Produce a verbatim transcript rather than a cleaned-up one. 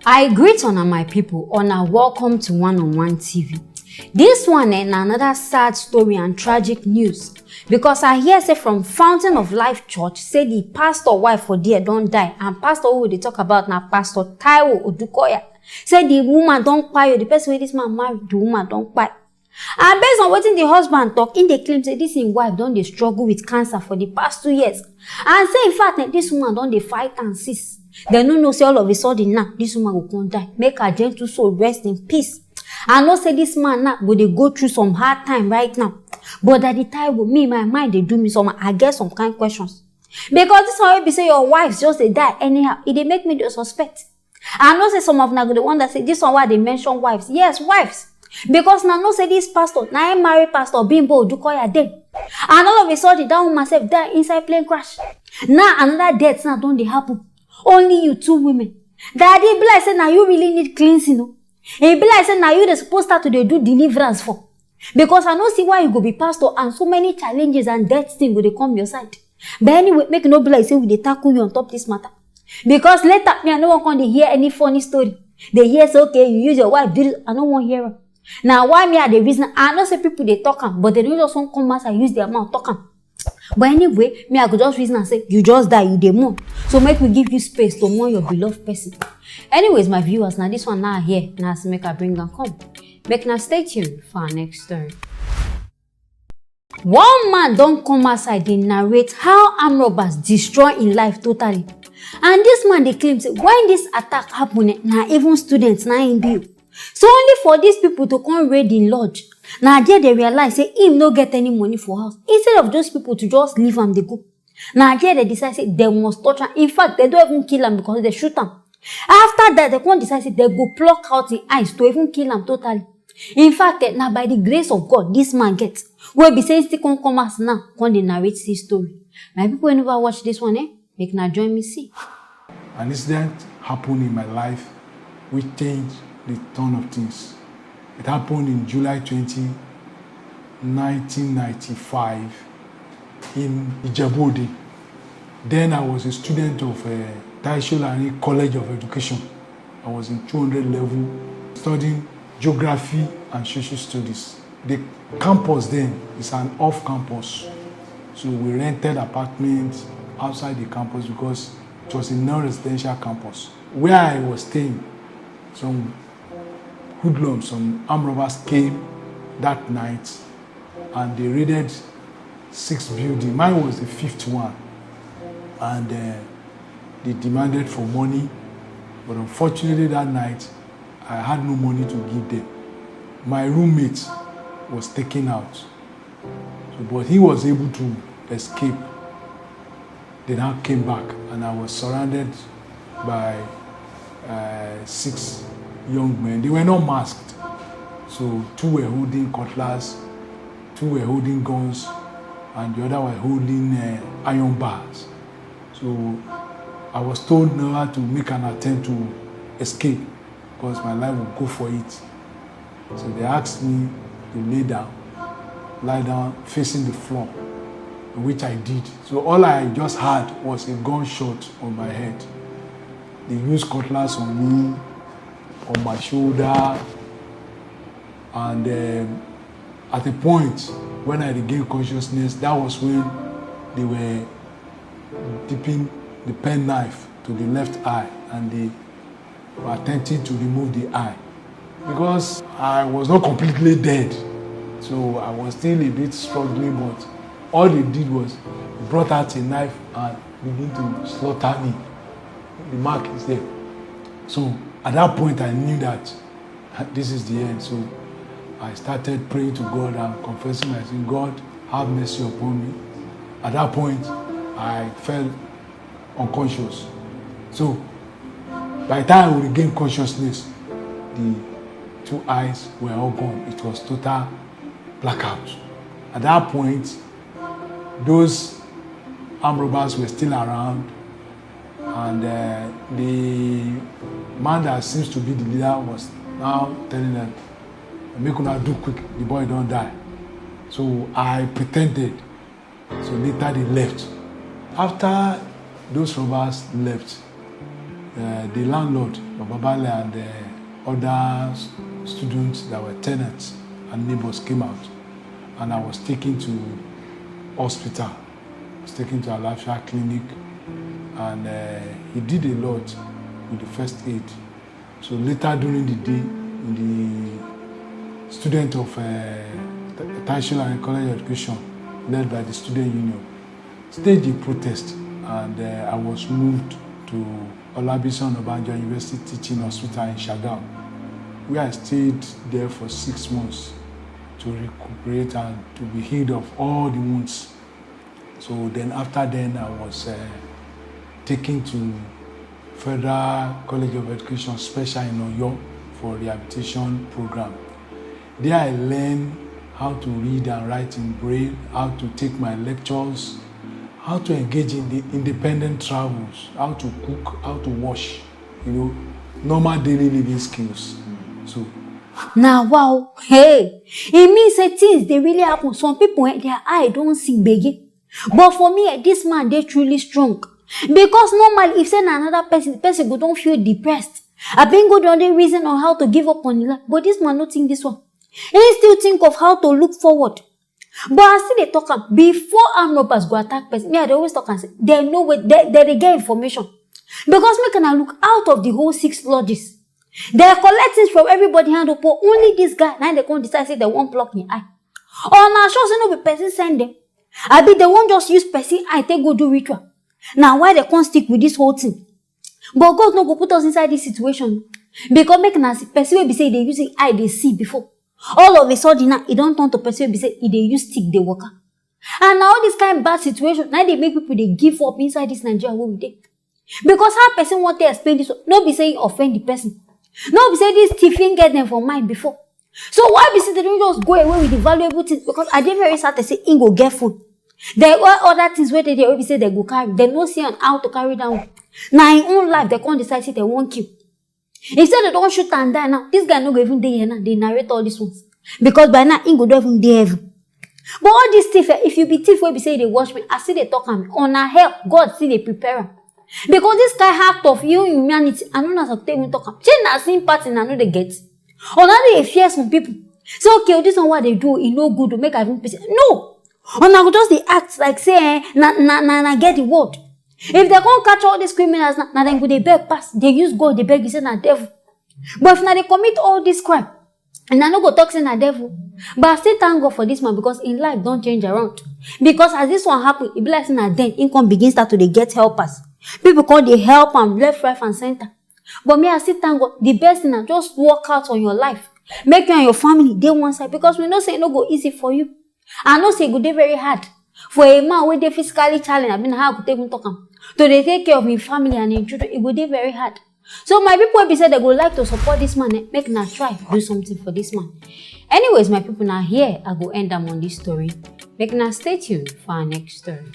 I greet una, my people. Una welcome to One on One T V. This one eh, na another sad story and tragic news, because I hear say from Fountain of Life Church say the pastor wife for there don die, and pastor wey we dey talk about na Pastor Taiwo Odukoya. Say the woman don kpai o, the person wey this man marry, the woman don kpai. And based on wetin the husband talk, im dey claim say this im wife don dey struggle with cancer for the past two years, and say in fact eh, this woman don dey fight am since. Dem no know say all of a sudden now this woman go come die. Make her gentle soul rest in peace. I know say this man now go dey go through some hard time right now, but Daddy Taiwo, me, my mind dey do me somehow. I get some kind questions, because this one wey be say your wife just dey die anyhow, e dey make me dey suspect. I know say some of una go dey wonder say this one wey I dey mention wives, yes, wives, because una know say this pastor na im marry Pastor Bimbo Odukoya dem, and all of a sudden that woman sef die inside plane crash. Now another death now don dey happen. Only you two women. Daddy, e be like say na you really need cleansing o. E be like say na you dey suppose start to dey do deliverance for, because I no see why you go be pastor and so many challenges and death thing go dey come your side. But anyway, make e no be like say we dey tackle you on top this matter, because later me I no wan come dey hear any funny story. Dey hear say okay, you use your wife do this, I no wan hear am. Na why me I dey reason, I know say people dey talk am, but dem no just wan come outside use their mouth talk am. But anyway, me I go just reason am say you just die, you dey mourn, so make we give you space to mourn your beloved person. Anyways, my viewers, na this one now here na as make I bring am come. Make una stay tuned for our next story. One man don come outside dey narrate how armed robbers destroy im life totally, and this man dey claim say when this attack happen eh, na even students na im be o. So only for these people to come raid im lodge, na there dem realize say im no get any money for house. Instead of those people to just leave am dey go, na there dem decide say dem must touch am. In fact, dem don even kill am because dem shoot am. After that, dem come decide say dem go pluck out im eyes to even kill am totally. In fact eh, na by the grace of God this man get, wey be say im still come come house now come dey narrate this story. My people wey never watch this one eh, make una join me see. An incident happened in my life which changed the turn of things. It happened in July twenty, nineteen ninety-five in Ijebu Ode. Then I was a student of uh, Taiwo Soularin College of Education. I was in two hundred level studying geography and social studies. The campus then is an off campus. So we rented apartments outside the campus because it was a non-residential campus. Where I was staying, some hoodlums, some armed robbers came that night and they raided six buildings. Mine was the fifth one. And uh, they demanded for money. But unfortunately, that night, I had no money to give them. My roommate was taken out. So, but he was able to escape. They now came back, and I was surrounded by uh, six young men. They were not masked. So, two were holding cutlass, two were holding guns, and the other were holding uh, iron bars. So, I was told never to make an attempt to escape because my life would go for it. So they asked me to lay down, lie down facing the floor, which I did. So all I just had was a gunshot on my head. They used cutlass on me, on my shoulder, and um, at a point when I regained consciousness, that was when they were dipping the pen knife to the left eye and they were attempting to remove the eye because I was not completely dead. So I was still a bit struggling, but all they did was brought out a knife and begin to slaughter me. The mark is there. So at that point, I knew that this is the end. So I started praying to God and confessing my sin. God, have mercy upon me. At that point, I fell unconscious. So by the time I regained consciousness, the two eyes were all gone. It was total blackout. At that point, those armed robbers were still around, and uh, the man that seems to be the leader was now telling them, "Make una do quick, the boy don die." So I pretended. So later they left. After those robbers left, Uh, the landlord, Baba Bale, and uh, other s- students that were tenants and neighbors came out, and I was taken to hospital. I was taken to Alafia Clinic, and uh, he did a lot with the first aid. So later during the day, the student of uh, Tashila College of Education, led by the student union, staged a protest, and uh, I was moved to Olabisi Onabanjo University Teaching Hospital in Shagamu, where I stayed there for six months to recuperate and to be healed of all the wounds. So then after then, I was uh, taken to Federal College of Education Special in Oyo for rehabilitation program. There I learned how to read and write in Braille, how to take my lectures, how to engage in the independent travels, how to cook, how to wash, you know, normal daily living skills. So Now, wow, hey, e mean say things dey really happen. Some people, eh, their eye don see gbege. But for me, eh, this man dey truly strong. Because normally, if say na another person, the person go don feel depressed. I been go don dey reason on how to give up on life. But this man no think this one. He still think of how to look forward. But I still dey talk am, before armed robbers go attack person, me I dey always talk am say dem know where dem dey get information. Because make una look, out of the whole six lodges, dem collect things from everybody hand o, but only this guy na dem come decide say dem wan pluck him eye. Una sure say no be person send dem? Abi dem wan just use person eye take go do ritual? Na why dem come stick with this whole thing. But God no go put us inside this situation, because make una see, person wey be say e dey use him eye dey see before, all of a sudden now e don turn to person wey be say e dey use stick dey waka. And na all this kind bad situation na dey make people dey give up inside this Nigeria wey we dey. Because how person wan take explain this one? No be say he offend the person, no be say this thief him get them for mind before. So why be say dem no just go away with the valuable things? Because I dey very certain say him go get phone. There were other things wey dey there wey be say dem go carry. Dem no see on how to carry that one. Na him own life dem come decide say dem wan kill. If say dem don shoot am die now, this guy no go even dey here now dey narrate all these ones, because by now him go don even dey heaven. But all this thief, eh, if you be thief wey be say you dey watch me, I still dey talk am, una hell God still dey prepare am. Because this kind act of inhumanity, I no know as I take even talk am. Shey na sympathy una no dey get? Una dey fear some people. Say, okay, this one wey I dey do, e no good o, make I even pity. No! Una go just dey act like say, eh, na na na na get the word. If dem come catch all these criminals, na na dem go dey beg pass, dey use God dey beg you say na devil. But if una dey commit all this crime, una no go talk say na devil. But I still thank God for this man, because him life don change around. Because as this one happen, e be like say na then him come begin start to dey get helpers. People come dey help am left, right and center. But me, I still thank God. The best thing na just work out on your life. Make you and your family dey one side, because we know say e no go easy for you. I know say e go dey very hard for a man wey dey physically challenged, I mean, how I go take even talk am, to dey take care of him family and him children. E go dey very hard. So my people wey be say dem go like to support this man, eh, make una try do something for this man. Anyways, my people, na here I go end am on this story. Make una stay tuned for our next story.